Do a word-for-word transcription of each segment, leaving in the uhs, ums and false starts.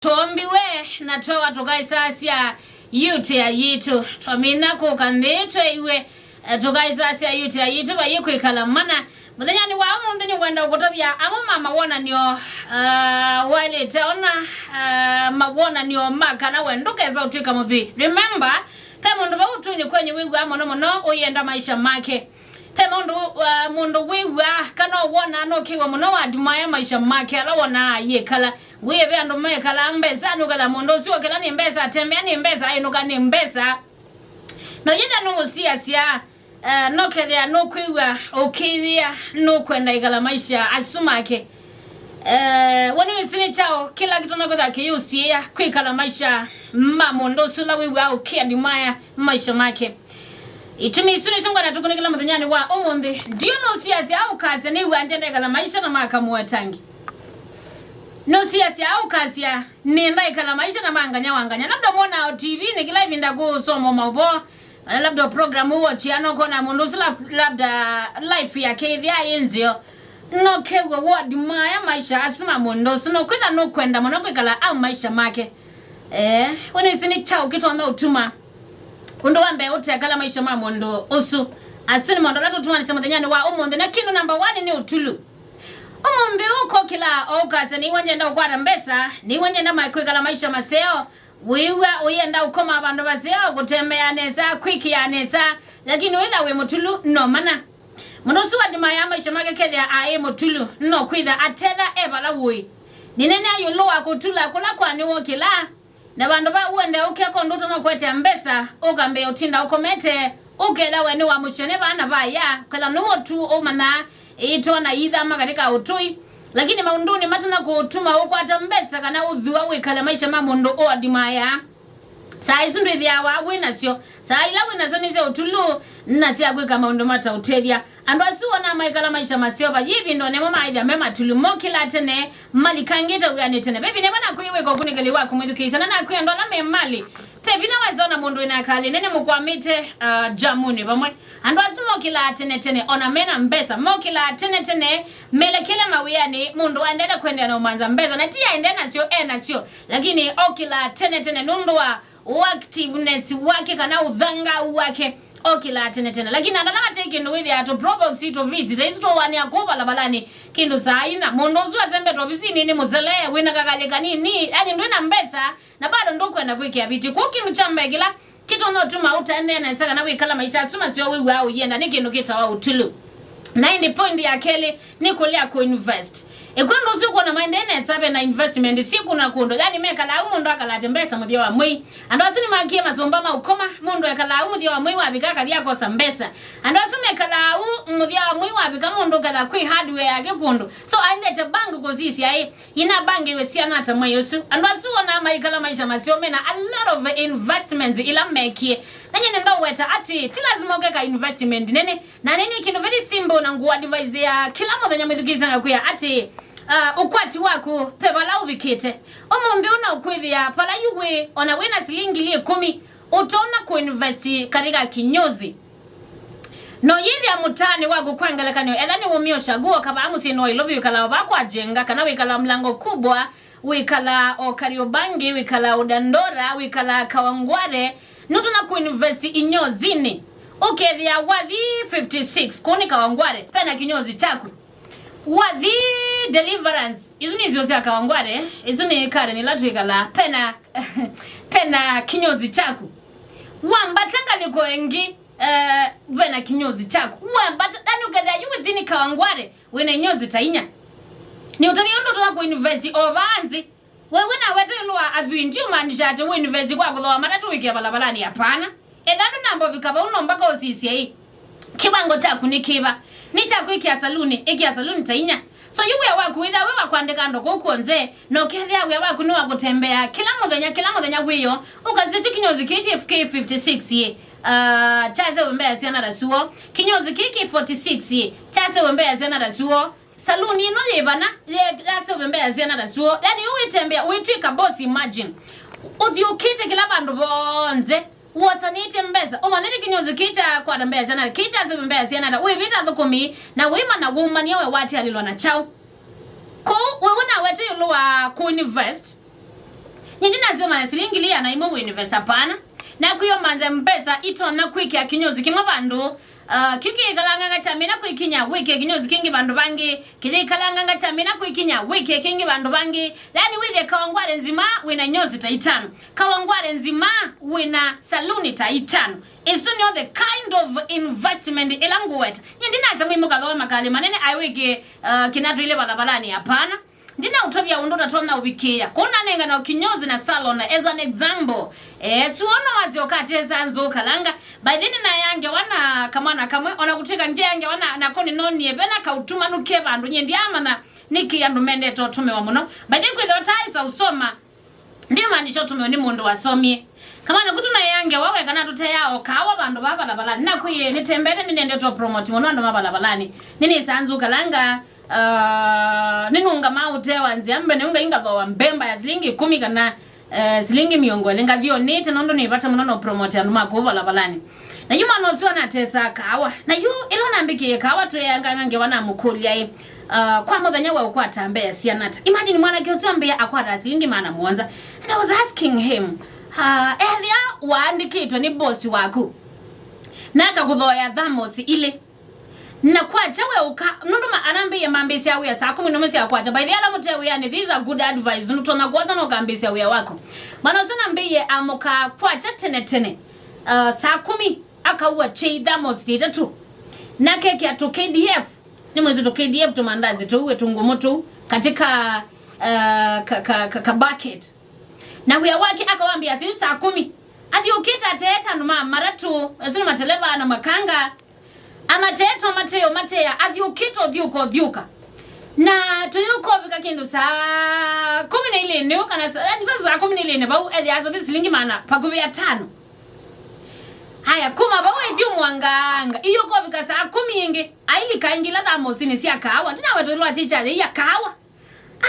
Twombiwe na twewa tũkaĩsasya yutĩa yitũ. Twamina kũka nthĩ tweiwe, eh, tũkaĩsasya yutĩa yitũ vaiĩ kwĩkala mana. Mũthenyanĩ wa ũmũnthĩ nĩngwenda ũkũtavya amwe ma mawonan'yo, ah, waĩlĩte ona, ah, mawonan'yo ma kana we ndũkesa ũtw'ĩka mũthwii. Remember, ve mũndũ vau ũtunĩ kwenyu wĩw'aa mũno mũno ũyenda maisha make. Ve mũndũ, ah, mũndũ wĩw'aa kana ũwonaa nũkĩw'a mũno wa admire maisha make ala wonaa ayĩkala. Wĩe ve andũ mekalaa mbesa, nũketha mũndũ ũsu okĩla nĩ mbesa, atembea nĩ mbesa, ainũka nĩ mbesa. Na yĩthĩa nũmũsiasya, eh, nokethĩa nũkwĩw'a ũkĩyĩa nũkwenda ĩkala maisha asu make. Eh, we nĩwĩsĩ nĩ kyaũ kĩla kĩtonya kwĩthĩa kĩyĩũsiĩĩa kwĩkala maisha ma mũndũ ũsu ũla wĩw'aa ũkĩadmire maisha make? Itumi isu nĩsyo ngwenda tũkunĩkĩla mũthenyanĩ wa ũmũnthĩ. Ndiũ nũsiasya ũkasya nĩw'a ndenda ĩkala maisha na maka mũatangi. Nũsiasya ũkasya nĩenda ĩkala maisha na manganya wanganya. Labda mwonaa o T V-nĩ kĩla ĩvinda kũsoma maũvoo, kana labda program ũwatchia, nokona mũndũ ũsu lab-, labda life yake ĩthĩa yĩ nzeo. Nokew'a wũ admire maisha asu ma mũndũ ũsu, nokwĩtha nũkwenda mũno kwĩkala au maisha make. Eh, we nĩsĩ nĩ kyaũ kĩtonya ũtuma ũndũ wa mbee ũtekala maisha ma mũndũ ũsu? Asu nĩ maũndũ ala tũtũanĩsya mũthenyanĩ wa ũmũnthĩ, na kĩndũ namba one nĩ ũtulu. Ũmũnthĩ ũkokĩla o ũkasya, nĩw'a ngenda ũkwata mbesa, nĩw'a ngenda ma-, kwĩkala maisha maseo, wĩw'a ũyenda ũkoma vandũ vaseo, kũtembea nesa, kwĩkĩa nesa, lakini wĩla wĩ mũtulu, no mana. Mũndũ ũsu admire maisha make kethĩa aĩ mũtulu, no kwĩtha atetha e vala ũĩ. Nĩnenea ĩũlũ wa kũtula kũla kwanĩw'o kĩla, na vandũ va ũendee ũkeka ũndũ ũtonya kũetea mbesa, ũkambĩĩa ũtinda ũkomete, ũketha we nĩwamũkya nĩ vaa na vaya, kwetha nĩw'o tu ũmanyaa ĩitwa na ithama katika ũtũi. Lakini maũndũnĩ matonya kũũtuma ũkwata mbesa kana ũthua wĩkale maisha ma mũndũ ũadmire, saa isu ndwĩthĩawa wĩ nasyo. Saa ila wĩ nasyo nĩ sya ũtulu na sya kwĩka maũndũ mataũtethya. Andũ asu wonaa maikala maisha maseo, vayĩ ĩvinda o nemwe maaĩthya me matulu, mokĩlaa tene, malikangĩte wĩanĩ tene. Ve vinya ĩmwe nakwĩie wĩka ũkunĩkĩli wa kũmwĩthukĩĩsya, na nakwĩa andũ ala me malĩ. Ve vinya wesa ona mũndũ wĩna ĩkalĩ nene mũkwamĩte, ah, jamunĩ vamwe. Andũ asu mokĩlaa tene tene, ona mena mbesa, mokĩlaa tene tene, melekele mawĩanĩ, mũndũ aendete kũendeea na ũmanza mbesa, na ti aendee nasyo, e nasyo, lakini okĩlaa tene tene nũndũ wa ũactiveness wake kana ũthangau wake, okĩlaa tene tene. Lakini andũ ala mate kĩndũ wĩthĩaa tũ probox tũ visit, isu tũwanĩa kũu valavalani kĩndũ saa ina. Mũndũ ũsu asembete ovisinĩ nĩ mũselee, wĩna kakalĩ kanini, yani ndwĩna mbesa, na bado ndũkwenda kwĩkĩa viti. Kũu kĩndũ kya mbee kĩla kĩtonya ũtuma ũtaendee nesa kana wĩkala maisha asu maseo wĩw'aa ũyenda nĩ kĩndũ kĩtawa ũtulu. Na ĩndĩ point ya kelĩ nĩ kũlea kũ invest. Ĩkw'ĩ andũ asu ũkwona maendee nesa ve na investment syĩ kũna kũndũ, yani mekalaa au mũndũ akalate mbesa mũthya wa mwei. Andũ asu nĩmakie masũmba ma ũkoma, mũndũ ekalaa au mũthya wa mwei wavika akathi akosa mbesa. Andũ asu mekalaa au mũthya wa mwei wavika mũndũ ũketha kwĩ hardware yake kũndũ. So aendete bank kũsisya ĩ, ina bank ĩwĩ syana ata mwei ũsu. Andũ asu wonaa maikala maisha maseo mena a lot of investments ila mekie. Na nyie nĩndaweta atĩ ti lazima ũke ka investment nene. Na nĩ nĩ kĩndũ very simple na ngũ advise ya kĩla mũthenya mwĩthukĩĩsya ngakwĩa atĩ, ah, ũkwati waku ve vala ũvikĩte. Ũmũnthĩ ũna ũkwĩthĩa vala yu wĩ, ona wĩna silingi ngili ĩkũmi, ũtonya kũ invest katika kinyozi. No yĩthĩa mũtaanĩ waku kwa ngelekany'o, etha nĩ wũmĩa ũshagu ũkavaa mũsyĩnĩ wa Ilovi, wĩkalaa o vaa kwa Jenga, kana wĩkalaa Mlango Kubwa, wĩkalaa o Kariobangi, wĩkalaa o Dandora, wĩkalaa Kawangware, nũtonya kũ invest inyozinĩ. Ũkethĩa wathi fifty-six, kũu nĩ Kawangware, pena kinyozi kyaku. Wathi Deliverance, isu nĩ isio sya Kawangware, isu nĩ Karen ila twĩkalaa, pena, pena kinyozi kyaku. Wambata ngalĩko ĩngĩ, eh, vena kinyozi kyaku. Wambata, yani ũkethĩa yu within Kawangware, wĩna inyozi ta inya. Nĩ ũtavya ũndũ ũtonya kũ invest o vaa nzĩ. We wĩnaweta ĩũlũ wa athwii, ndiũmaanisha atĩ wĩ university kwa kũthooa matatũ wĩkĩe valavalani, hapana. Ethĩwa ndũnamba ũvika vau, no mpaka ũsisye ĩ, kĩwango kyaku nĩ kĩva? Nĩ kya kwĩkĩa saluni, ĩkĩa saluni ta inya. So yu wĩa waku wĩthĩa wĩ wa kũandĩka andũ kũu kwonze, na ũkethĩa wĩa waku nĩ wa kũtembea kĩla mũthenya, kĩla mũthenya wĩyo, ũkasisya kyu kinyozi kĩĩ kĩ fifty-six ĩ, ah, kyase wembea syana ta suo, kinyozi kĩĩ kĩ forty-six ĩ, kyase wembea syana ta suo. Saluni ĩno yĩ vana, ye-, yase ũvembea syana ta suo. Yani, yu wĩtembea, wĩtw'ĩka boss, imagine. Ũthiũkĩte kĩla vandũ vonthe, wosanĩtye mbesa. Ũmanyĩte kinyozi kĩĩ kyakwata mbea syana, kĩĩ kyase ũvembea syana ta. Wĩvĩta athũkũmi, na wĩmanya wũmanyĩa we watialĩlwa na kyaũ. Kũu, we wĩnawete ĩũlũ wa kũ invest. Nyie ndinasyomaa silingi ĩana ĩmwe wĩ university, hapana. Nakwĩomanthe mbesa itonya kwĩkĩa kĩnyũsi kĩmwe vandũ, uh, kĩu kĩkalanganga kyamina kwĩkinya wĩkĩe kĩnyũsi kĩngĩ vandũ vangĩ, kĩyĩkalanganga kyamina kwĩkinya wĩkĩe kĩngĩ vandũ vangĩ. Yaani wĩthĩe Kawangware nzima wĩna nyosi ta itano, Kawangware nzima wĩna saluni ta itano. Isu nĩo the kind of investment ĩla ngũweta. Nyie ndinasya mwĩmũkathoa makalĩ manene aĩ wĩkĩe, uh, kĩnatũ ilĩ valavalani, hapana. Ndinaũtavya ũndũ ũtatonya ũvikĩĩa. Kũu nanengana kĩnyũsi na salon as an example. Eh, suona wasyoka atesa nzũkalanga. By then nĩnaea ngewa na kamwana kamwe, ona kũtw'ĩka ngewa na, nako nĩnonie vena kaũtumanu ke vandũ nyie ndiamanya nĩkĩ andũ mendete ũtũmĩwa mũno. By then kwĩthĩwa taaĩsa ũsoma, ndimaanisha ũtũmĩwe nĩ mũndũ wasomie. Kamwana kũtũ naea ngewa weka na tũteaa o kaawa vandũ va valavalani. Nakwĩie nĩtembete nĩnendete promote mũno andũ ma valavalani. Nĩnĩsaa nzũkalanga, uh, nĩnũngamaa ũtee wa nzĩa mbe, nĩũngai ngathoa mbemba ya silingi ĩkũmi kana, eh, silingi mĩongo ĩlĩ. Ngathi onete nũndũ nĩ vata mũno no promote andũ ma kũu valavalani. Na yu mwana ũsu anatesaa kaawa. Na yu ĩla nambĩkĩie kaawa tweeanganga ngewa namũkũlya ĩ, uh, kwa mũthenya we ũkwataa mbesa siana ata? Imagine mwanake ũsu ambĩa akwataa silingi maana mũonza. And I was asking him, uh, ethĩa waandĩkĩtwe nĩ boss waku na akakũthoea thermos ilĩ, na kwakya we ũka, nũndũ ma-, anambĩie mambĩsya wĩa saa kũmi na ũmwe sya kwakya. By the way, ala mũte wĩanĩ, this is a good advice. Nũtonya kwosa na ũkambĩsya wĩa waku. Mwana ũsu nambĩie amũkaa kwakya tene tene, uh, saa kũmi, akaua kyei thermos itatũ, na akekĩa tũ K D F. Nĩ mwĩsĩ tũ K D F tũmandazi tũu, tũngũmũ tũu, katika, uh, ka, ka, ka, ka bucket. Na wĩa wake akawambĩa siu saa kũmi. Athyũkĩte ateete andũ ma maratũ, asu nĩ mateleva na makanga. Amateete o mateo matea, athyũkĩte ũthyũka ũthyũka. Na tũyũka ũvika kĩndũ saa kũmi na ilĩ nĩu, kana sa-, yani, vasa saa kũmi na ilĩ nĩ vau, ethĩa asovie silingi maana vakuvĩ atano. Haya, kuma vau ĩthyũmũangaanga, iyũka ũvika saa kũmi ĩngĩ, ailika ĩngĩ ila thamosinĩ sya kaawa. Ndinawetwa ĩlwa kyaĩ kya yĩia kaawa.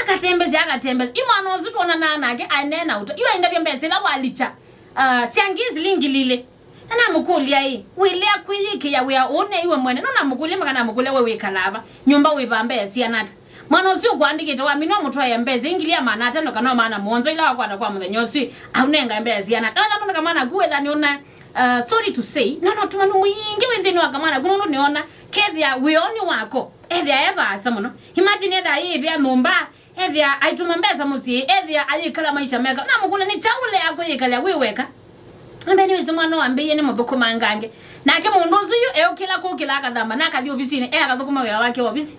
Akatembesya, akatembesya. Yu mwana ũsu twonanaa nake aendee na ũta. Yu aindavya mbesa ila walikya, ah, sya ngili silingi lilĩ. Na namũkũlya ĩ, wĩlea kwĩyĩkĩa wĩa ũũ neiwe mwene? No namũkũlya, maka namũkũlya, we wĩkalaa va? Nyũmba wĩvaa mbesa siana ata? Mwana ũsu ũkũandĩkĩte waminwa mũtwaĩe mbesa ngili ya maana atano kana maana mũonza ila wakwata kwa mũthenya ũsu ĩ, aũnengae mbesa siana ata? Nonya mũndũ kamwana ku wĩtha nĩona, uh, sorry to say, nona ũtumanu mwingĩ wĩ nthĩnĩ wa kamwana ku nũndũ nĩona kethĩa wĩonĩ wako. Ethĩa e vaasa mũno. Imagine ethĩa ayĩĩvĩa nyũmba, ethĩa aitũma mbesa mũsyĩ, ethĩa ayĩkala maisha meka. Namũkũlya, nĩ kyaũ ũlea kwĩyĩkalya wĩ weka? Ambe nĩwĩsĩ mwana wambĩie nĩ mũthũkũmangange. Nake mũndũ ũsu yu eũkĩla kũkĩla akathamba na akathi ovisinĩ, e akathũkũma wĩa wake wa ovisi.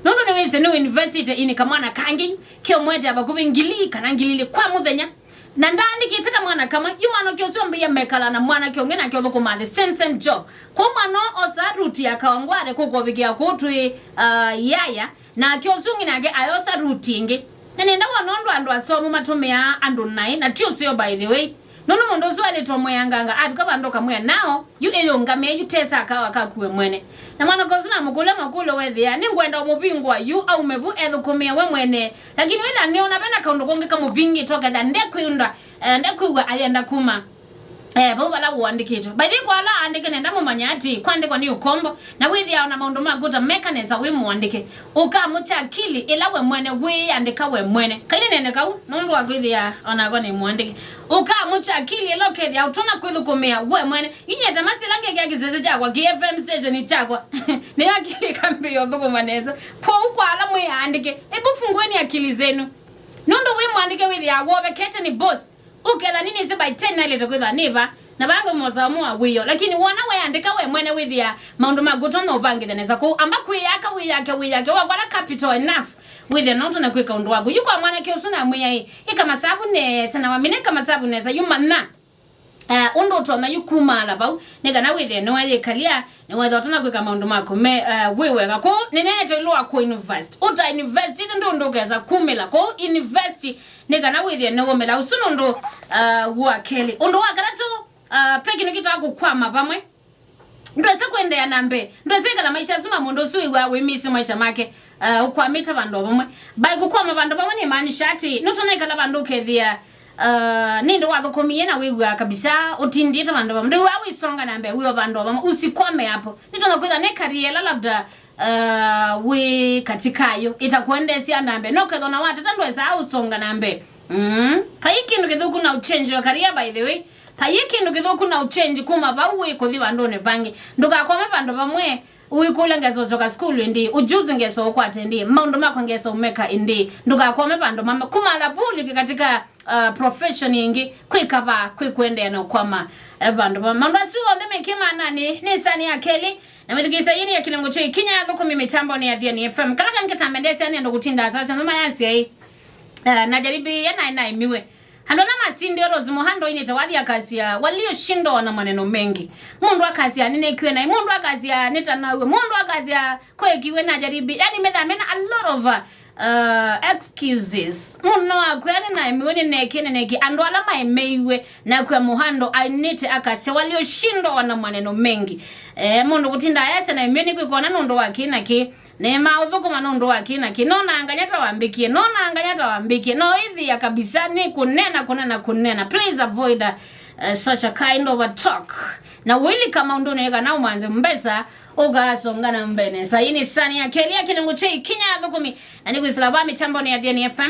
Nũndũ nĩwĩsĩ nĩ university inĩ kamwana kangĩ yu, keũmwetea vakuvĩ ngili kana ngili ilĩ kwa mũthenya. Na ndaandĩkĩte kamwana kamwe, yu mwanake ũsu ambĩie mekala na mwanake ũngĩ nake ũthũkũmaa the same, same job. Kwoou mwana osaa ruti ya Kawangware kũkovikĩa kũu twĩ, uh, Yaya, nake ũsu ũngĩ nake ayosa ruti ĩngĩ. Na nenda wona ũndũ andũ asomu matũmĩaa andũ naĩ, na ti ũseo by the way. Nũndũ mũndũ ũsu aĩlĩte ũmweanganga, avika vandũ ũkamwĩa nao, yu ĩyũngamĩe, yu tesa akawa kaku we mwene. Na mwanake ũsu namũkũlya makũlyo wethĩa, nĩngwenda ũmũvingũa yu aume vu ethũkũmĩe we mwene. Lakini wĩla nĩona vena kaũndũ kũngĩ kamũvingĩte ũkethĩa ndekwĩunda, eh, ndekwĩw'a ayenda kuma, eh, vau vala ũandĩkĩtwe. By the way, kwa ala aandĩke nenda mũmanye atĩ kwandĩkwa nĩ ũkombo, na wĩthĩawa na maũndũ maku ũtameka nesa wĩ mũandĩke. Ũkamũkya akili ĩla we mwene wĩyĩandĩka we mwene. Kaĩ nĩnene kau, nũndũ wa kwĩthĩa onakwa nĩ mũandĩke. Ũkamũkya akili ĩla ũkethĩa ũtonya kwĩthũkũmĩa we mwene. Inyie ta masila ngekĩa kĩsese kyakwa, kĩ F M station kyakwa. Nĩyo akili ĩkambĩĩa ũthũkũma nesa. Kwoou kwa ala mwĩ aandĩke, hebu fungueni akili zenu. Nũndũ wĩ mũandĩke wĩthĩaa wovekete nĩ boss. Ũkethĩa nĩnĩsĩ by ten naĩlĩte kwĩthĩwa nĩ va, na vaa ngaumosa ũmwe wa wĩoo. Lakini wona weandĩka we mwene wĩthĩaa maũndũ maku ũtonya ũvangĩthya nesa kũu. Amba kwĩyaka, wĩyake, wĩyake, wakwata capital enough. Wĩthĩe no ũtonya kwĩka ũndũ waku. Yu kwa mwanake ũsu namwĩa ĩ, ĩka masavu nesa, na wamina ĩka masavu nesa, yu manya, eh, ũndũ ũtonya yu kumaala vau, nĩ kana wĩthĩe nĩweyĩkalya, nĩwethĩa ũtonya kwĩka maũndũ maku me, eh, wĩ weka. Kwoou nĩneete ĩũlũ wa kũ invest. Ũta invest, ĩndĩ ndũ ũndũ ũkesa kumĩla. Kwoou invest nĩ kana wĩthĩe nĩwũmĩla. Ũsu nĩ ũndũ, uh, wa kelĩ. Ũndũ wa katatũ, uh, pe kĩndũ kĩtaa kũkwama vamwe. Ndwesa kũendeea na mbee. Ndwesa ĩkala maisha asu ma mũndũ ũsu wĩw'aa wĩmĩĩsye maisha make, uh, ũkwamĩte vandũ o vamwe. By kũkwama vandũ vamwe nĩmaanisha atĩ nũtonya ĩkala vandũ ũkethĩa, uh, nĩndĩ wathũkũmie na wĩw'aa kabisa ũtindĩte vandũ vamwe. Ndwĩw'aa wĩsonga na mbee wĩ o vandũ o vamwe. Usikwame hapo. Nĩtonya kwĩthwa nĩ career ĩla labda, uh, wĩ katika yo ĩtakũendeesya na mbee. No kethwa na watata ndwesaa ũsonga na mbee. Mm. Vai kĩndũ kĩthũku na ũchenji wa career, by the way. Vai kĩndũ kĩthũku na ũchenji kuma vau wĩ kũthi vandũnĩ vangĩ. Ndũkakwame vandũ vamwe, ũikũlya ngeso ũsyoka sukulu ĩndĩ, ujuzi ngeso ũkwate ĩndĩ, maũndũ makwa ngeso ũmeka ĩndĩ. Ndũkakwame vandũ vamwe. Kuma lapuli katika, uh, profession ĩngĩ, kwĩka va, kwĩ kũendeea na ũkwama, eh, vandũ vamwe. Maũndũ asu onthe me kĩmananĩ, nĩ sani ya kelĩ, na mĩthukĩĩsya yĩĩ nĩ ya kĩlungu kya ikinya ya thũkũmi mĩtambonĩ ya Thiani F M. Kala kangĩ ta mbendesya nĩ andũ kũtinda sasa, nũma ya syai. Eh, najaribu, yena naimiwe. Andũ ala masindie Rose Muhando ainĩte wathi akasya, "Walioshindwa wana maneno mengi." Mũndũ akasya, "Nĩnĩkiwe naĩ." Mũndũ akasya, "Nĩtanawe." Mũndũ akasya, "Kwekiwe najaribu." Yani, metha mena a lot of, uh, uh, excuses. Mũndũ no akwĩa, "Nĩnaemiwe, nĩneki, nĩneki." Andũ ala maemeiwe, nakwĩa Muhando ainĩte akasya, "Walioshindwa wana maneno mengi." Eh, mũndũ kũtinda ayasya naemiwe nĩkwĩkona nũndũ wa kĩ na kĩ. Nĩmaũthũkũma nũndũ wa kĩ na kĩ. Nona nganya ta wambĩkie, nona nganya ta wambĩkie. No ĩthĩa kabisa nĩ kũnena, kũnena, kũnena. Please avoid, uh, uh, such a kind of a talk. Na ũilika maũndũnĩ kana ũmanze mbesa, ũkasonga na mbene. Saini sani ya kelĩ ya kĩlungu kya ikinya ya thũkũmi. Na nĩkwĩsĩla va mĩtambonĩ ya Thiani F M.